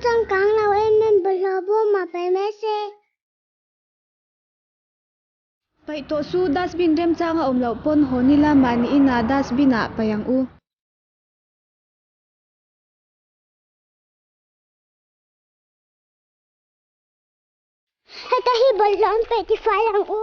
changkang lo em em bawlhhlawh bawm ah paih mai se. Paih tawh su, dustbin remchang a awm loh pawn hawn ila mahni inah dustbin ah paih ang u. Heta hi bawlhhlawh an paih tifai ang u.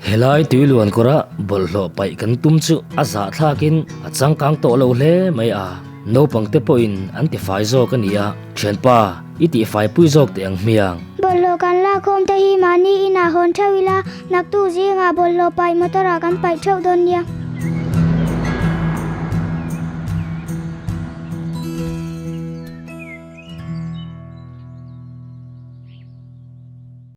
Helai tuiluan kawra bawlhhlawh paih kan tum chu a zahthlakin a changkang tawh lo hle mai a, naupang te pawhin an tifai zawk a ni a, thianpa i tihfai pui zawk teh ang hmiang. Bawlhhlawh kan lakkhawm te hi mahni inah hawn theuh ila, naktuk zingah bawlhhlawh paih motor ah kan paih theuh dawn nia.